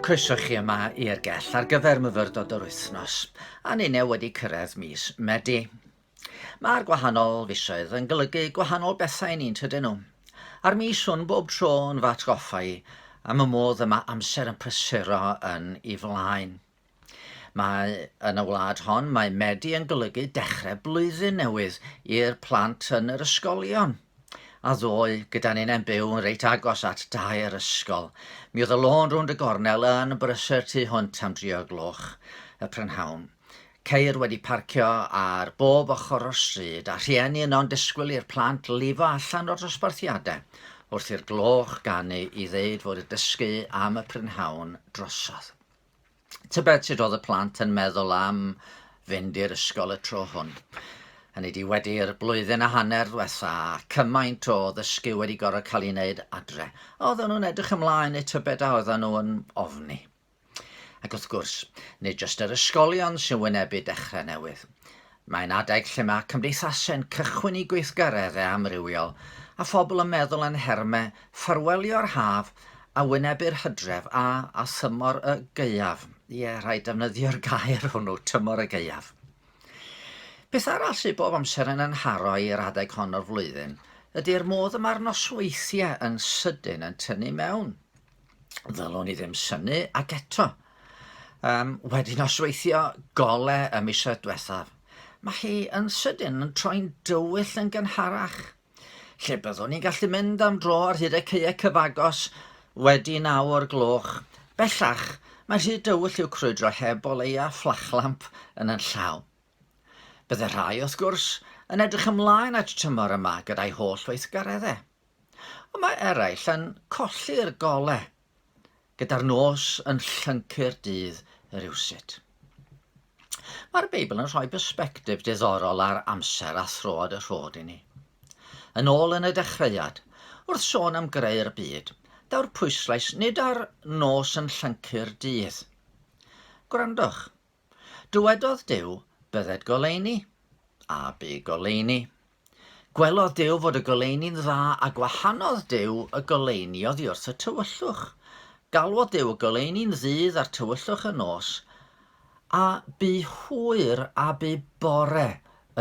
Croeso chi yma i'r gell ar gyfer myfyrdod yr wythnos, a ninne wedi cyrraedd mis Medi. Mae'r gwahanol fisoedd yn golygu gwahanol bethau i ni'n tydyn nhw. A'r mis hwn bob tro yn fy atgoffa i am y modd y mae amser yn prysuro yn ei flaen. Mae yn y wlad hon, mae Medi yn golygu dechrau blwyddyn newydd i'r plant yn yr ysgolion. A ddoe, gyda ninnau'n byw yn reit agos at dair ysgol, mi oedd y lôn rownd y gornel yn brysur tu hwnt am dri o'r gloch y prynhawn. Ceir wedi parcio ar bob ochr o'r stryd, a rhieni yno'n disgwyl i'r plant lifo allan o'r dosbarthiadau wrth i'r gloch ganu i ddeud fod y dysgu am y prynhawn drosodd. Tybed sut oedd y plant yn meddwl am fynd i'r ysgol y tro hwn? Hynny di wedi'r blwyddyn a hanner ddwetha, cymaint o ddysgu wedi gorfod cael ei wneud adre. Oedden nhw'n edrych ymlaen neu tybed a oedden nhw yn ofni? Ac wrth gwrs, nid jyst yr ysgolion sy'n wynebu dechrau newydd. Mae'n adeg lle mae cymdeithasau'n cychwyn eu gweithgareddau amrywiol a phobl yn meddwl yn nhermau ffarwelio'r haf a wynebu'r hydref a a thymor y gaeaf. Ie, rhaid defnyddio'r gair hwnnw, tymor y gaeaf. Peth arall sydd bob amser yn 'y nharo i yr adeg hon o'r flwyddyn ydy'r modd y mae'r nosweithiau yn sydyn yn tynnu mewn. Ddylwn i ddim synnu, ac eto, um, wedi nosweithio gole y misoedd diwethaf, mae hi yn sydyn yn troi'n dywyll yn gynharach. Lle byddwn ni'n gallu mynd am dro ar hyd y caeau cyfagos wedi naw o'r gloch. Bellach, mae'n rhy dywyll i'w crwydro heb o leia fflachlamp yn yn llaw. Bydde rhai, wrth gwrs, yn edrych ymlaen at y tymor yma gyda'i holl weithgareddau. Ond mae eraill yn colli'r gole, gyda'r nos yn llyncu'r dydd rywsut. Mae'r Beibl yn rhoi persbectif diddorol ar amser a throad y rhod i ni. Yn ôl yn y dechreuad, wrth sôn am greu'r byd, daw'r pwyslais nid ar nos yn llyncu'r dydd. Gwrandwch, Dywedodd Duw, Bydded goleuni, a bu goleuni. Gwelodd Duw fod y goleuni'n dda, a gwahanodd Duw y goleuni oddi wrth y tywyllwch. Galwodd Duw y goleuni'n ddydd a'r tywyllwch yn nos, a bu hwyr a bu bore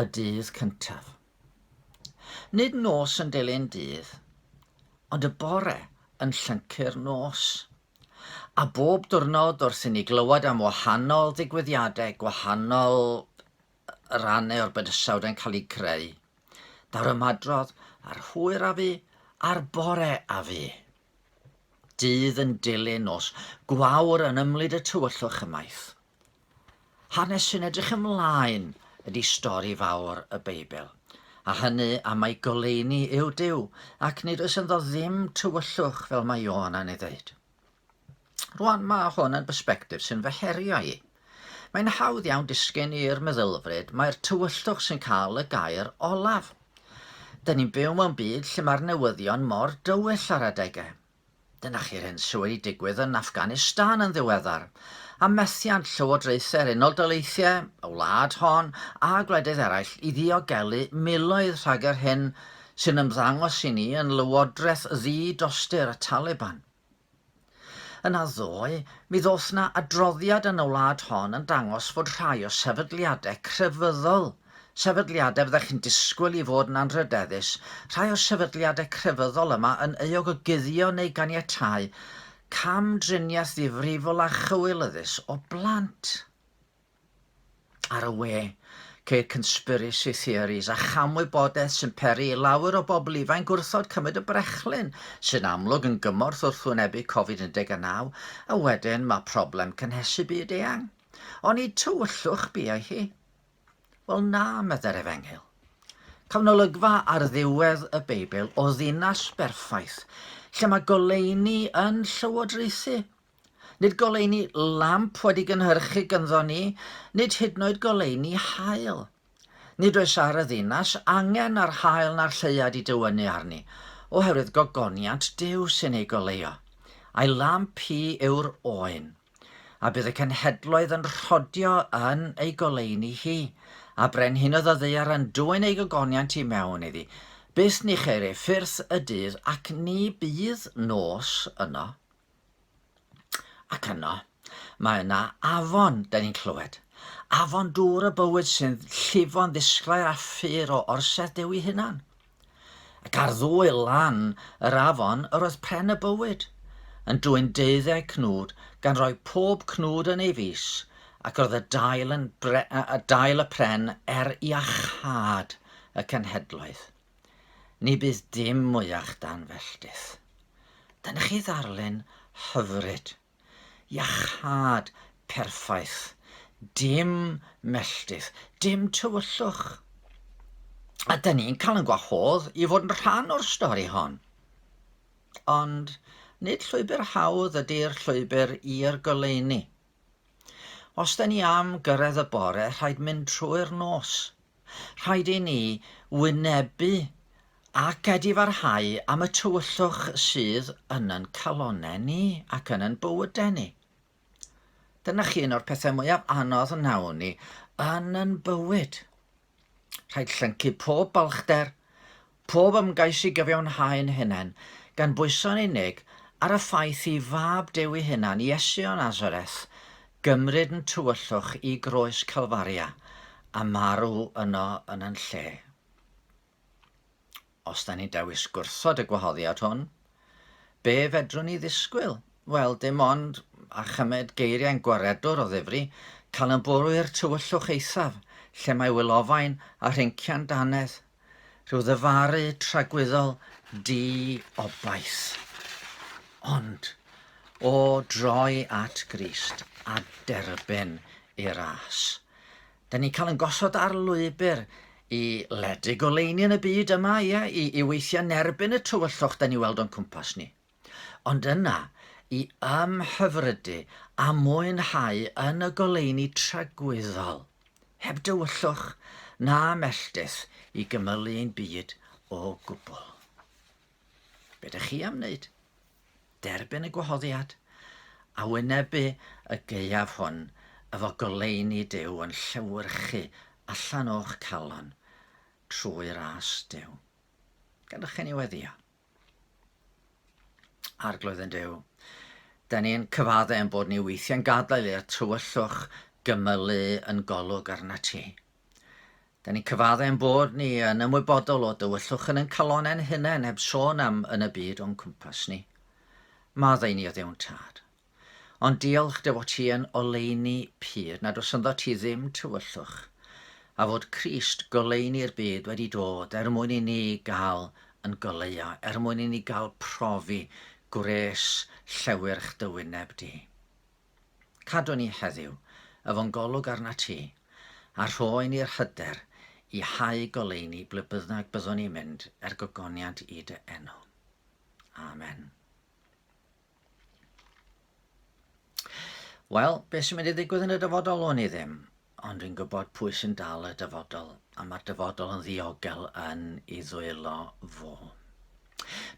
y dydd cyntaf. Nid nos yn dilyn dydd, ond y bore yn llyncu'r nos. A bob diwrnod wrth i ni glywed am wahanol ddigwyddiadau, gwahanol rannau o'r bydysawd yn cael eu creu, daw'r ymadrodd a'r hwyr a fu, a'r bore a fu. Dydd yn dilyn nos, gwawr yn ymlid y tywyllwch ymaith. Hanes sy'n edrych ymlaen ydy stori fawr y Beibl, a hynny am mai goleuni yw Duw, ac nid oes ynddo ddim tywyllwch fel mae Ioan yn ei ddeud. Rwan, mae hwn yn bersbectif sy'n fy herio i. Mae'n hawdd iawn disgyn i'r meddylfryd mai'r tywyllwch sy'n cael y gair olaf. Dyn ni'n byw mewn byd lle mae'r newyddion mor dywyll ar adegau. Dyna chi'r hyn sydd wedi digwydd yn Afghanistan yn ddiweddar, a methiant llywodraethau'r Unol Daleithiau, y wlad hon, a gwledydd eraill i ddiogelu miloedd rhag yr hyn sy'n ymddangos i ni yn lywodraeth ddi-dostur y Taliban. Yna ddoe, mi ddoth 'na adroddiad yn y wlad hon yn dangos fod rhai o sefydliadau crefyddol Sefydliadau fyddech chi'n disgwyl i fod yn anrhydeddus, rhai o'r sefydliadau crefyddol yma yn euog o guddio neu ganiatáu cam-driniaeth ddifrifol a chywilyddus o blant. Ar y we, ceir conspiracy theories a chamwybodaeth sy'n peri i lawer o bobl ifainc wrthod cymryd y brechlyn, sy'n amlwg yn gymorth wrth wynebu Covid 19, a wedyn mae problem cynhesu byd eang. Onid tywyllwch biau hi? Wel na, meddai'r Efengyl. Cawn olygfa ar ddiwedd y Beibl o ddinas berffaith, lle mae goleuni yn llywodraethu. Nid goleuni lamp wedi gynhyrchu gynddo ni, nid hyd yn oed goleuni haul. Nid oes ar y ddinas angen na'r haul na'r lleuad i dywynnu arni, oherwydd gogoniant Duw sy'n ei goleuo, a'i lamp hi yw'r Oen. A bydd y cenhedloedd yn rhodio yn ei goleuni hi, a brenhinoedd y ddaear yn dwyn eu gogoniant i mewn iddi. Byth ni cheir ei ffyrdd y dydd, ac ni bydd nos yno. Ac yno, mae yna afon, da ni'n clywed. Afon dŵr y bywyd sy'n llifo'n ddisglair a phur o orsedd Duw ei hunan. Ac ar ddwy lan yr afon yr oedd pren y bywyd, yn dwyn deuddeg cnwd, gan roi pob cnwd yn ei fys, ac yr oedd y dail, yn bre, y dail y pren er iachâd y cenhedloedd. Ni bydd dim mwyach dan felltith. Dyna chi ddarlun hyfryd. Iachâd perffaith. Dim melltith, dim tywyllwch. A dyn ni'n cael yn gwahodd i fod yn rhan o'r stori hon. Ond nid llwybr hawdd ydy'r llwybr i'r goleuni. Os da ni am gyrraedd y bore, rhaid mynd trwy'r nos. Rhaid i ni wynebu ac edifarhau am y tywyllwch sydd yn yn calonnau ni ac yn yn bywydau ni. Dyna chi un o'r pethau mwyaf anodd wnawn ni yn yn bywyd. Rhaid llyncu pob balchder, pob ymgais i gyfiawnhau'n hunain, gan bwyso'n unig ar y ffaith i Fab Duw ei hunan, Iesu o Nazareth, gymryd yn tywyllwch i groes Calfaria a marw yno yn yn lle. Os da ni'n dewis gwrthod y gwahoddiad hwn, be fedrwn ni ddisgwyl? Wel, dim ond, a chymed geiriau'n gwaredwr o ddifri, cael yn bwrw i'r tywyllwch eithaf, lle mae wylofain a rhincian dannedd, rhyw ddyfaru tragwyddol di-obaith. Ond, o droi at Grist a derbyn ei ras, Da ni'n cael yn gosod ar lwybr i ledu goleuni yn y byd yma, ie, i, i weithio yn erbyn y tywyllwch da ni weld o'n cwmpas ni. Ond yna, i ymhyfrydu a mwynhau yn y goleuni tragwyddol, heb dywyllwch na melltith i gymylu ein byd o gwbl. Be ydych chi am wneud? Derbyn y gwahoddiad, a wynebu y gaeaf hwn efo goleuni Duw yn llewyrchu allan o'ch calon trwy ras Duw. Gadewch i ni weddïo. Arglwydd yn Duw, da ni'n cyfadde yn bod ni weithiau'n gadael i'r tywyllwch gymylu yn golwg arna ti. Da ni'n cyfadde ein bod ni yn ymwybodol o dywyllwch yn ein calonnau'n hunain heb sôn am yn y byd o'n cwmpas ni. Maddau ni o Dduw'n Tad. Ond diolch dy fod ti yn oleuni pur, nad oes ynddo ti ddim tywyllwch, a fod Crist, goleuni'r byd, wedi dod er mwyn i ni gael yn goleuo, er mwyn i ni gael profi gwres llewyrch dy wyneb di. Cadw ni heddiw, efo'n golwg arnat ti, a rho i ni'r hyder i hau goleuni ble bynnag byddwn ni'n mynd er gogoniant i dy enw. Amen. Wel, beth sy'n mynd i ddigwydd yn y dyfodol o'n i ddim, ond dwi'n gwybod pwy sy'n dal y dyfodol, a mae'r dyfodol yn ddiogel yn ei ddwylo fo.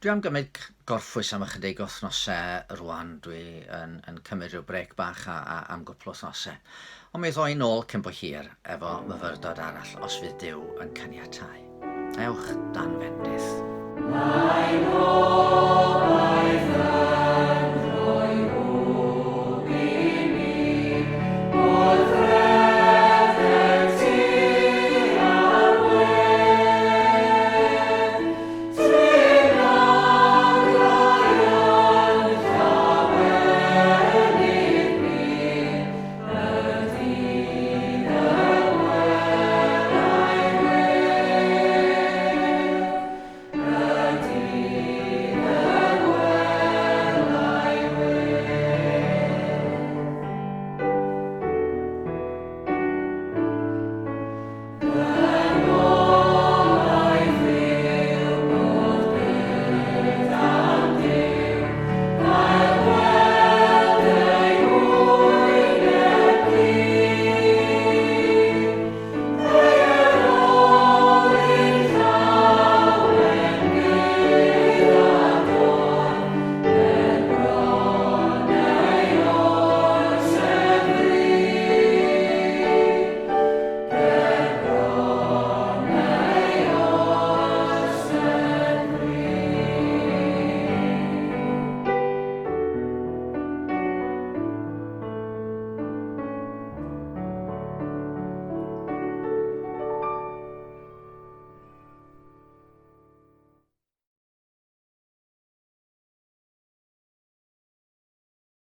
Dwi am gymryd gorffwys am ychydig wythnosau rwan. Dwi yn, yn cymryd rhyw brec bach a, a, am gwpl wythnosau. Ond mi ddoi nôl cyn bo hir efo myfyrdod arall os fydd Duw yn caniatáu. Ewch dan fendith. Mae'n gobaith.